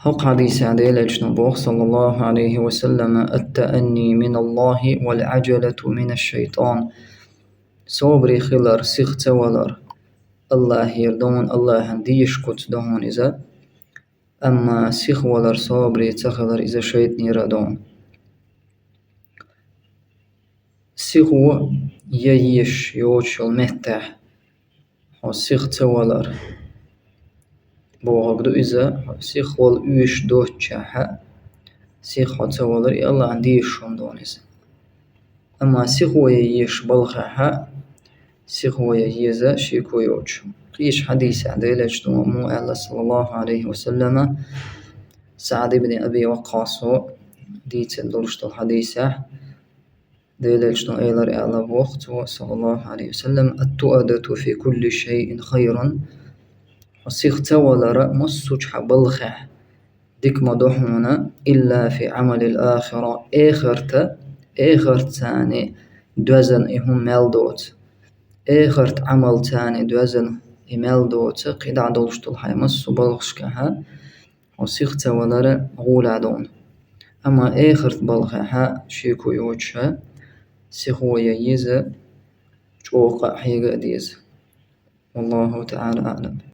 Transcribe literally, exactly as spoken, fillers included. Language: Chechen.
ХӀокху хьадисехь Делан Элчано боху, саллаллаху Ӏалайхи ва саллама: «Ат-таанни миналлахи вал Ӏаджалату минаш-шайтан». Собаре хилар, сиха ца валар Аллахьера ду хьуна, Аллахьан дезаш куц ду хьуна иза. Амма сиха валар, собаре ца хилар, иза шайтӀанера ду хьуна. Сихо ян езаш йоцуш йолу меттехь хьо сиха ца валар, бохург ду иза, хьо сиха вала оьшуш доцучехь а, сиха хьо ца валар, и Аллахьан дезаш хӀума ду хьуна иза. Амма сихо ян езаш балхехь а, сихо ян еза шеко йоцуш. Кхечу хьадисехь Делан Элчано муха аьлла, саллаллаху Ӏалайхи ва саллама, СаӀд ибн Аби Ваккхасо дийцина долуш долу хьадисехь, Делан Элчано элира аьлла боху цо, саллаллаху Ӏалайхи ва саллам: «Ат-туадату фи кулли шайин хайрун». Хьо сиха ца валар массо а хьан балхехь дика ма ду хьуна, илла фи Ӏамалил ахира, эхарта, эхартца доьзна и хӀума мел доцу. Эхарт Ӏамалца доьзна и мел доцу, кхидӀа долуш долу хьайн массо а балхашкахь хьо сиха ца валар гӀолехь ду хьуна. Амма эхарт балхехь шеко йоцуш, сихо ян еза, чӀогӀа къа а хьега а деза. Валлаху таӀала аӀлам.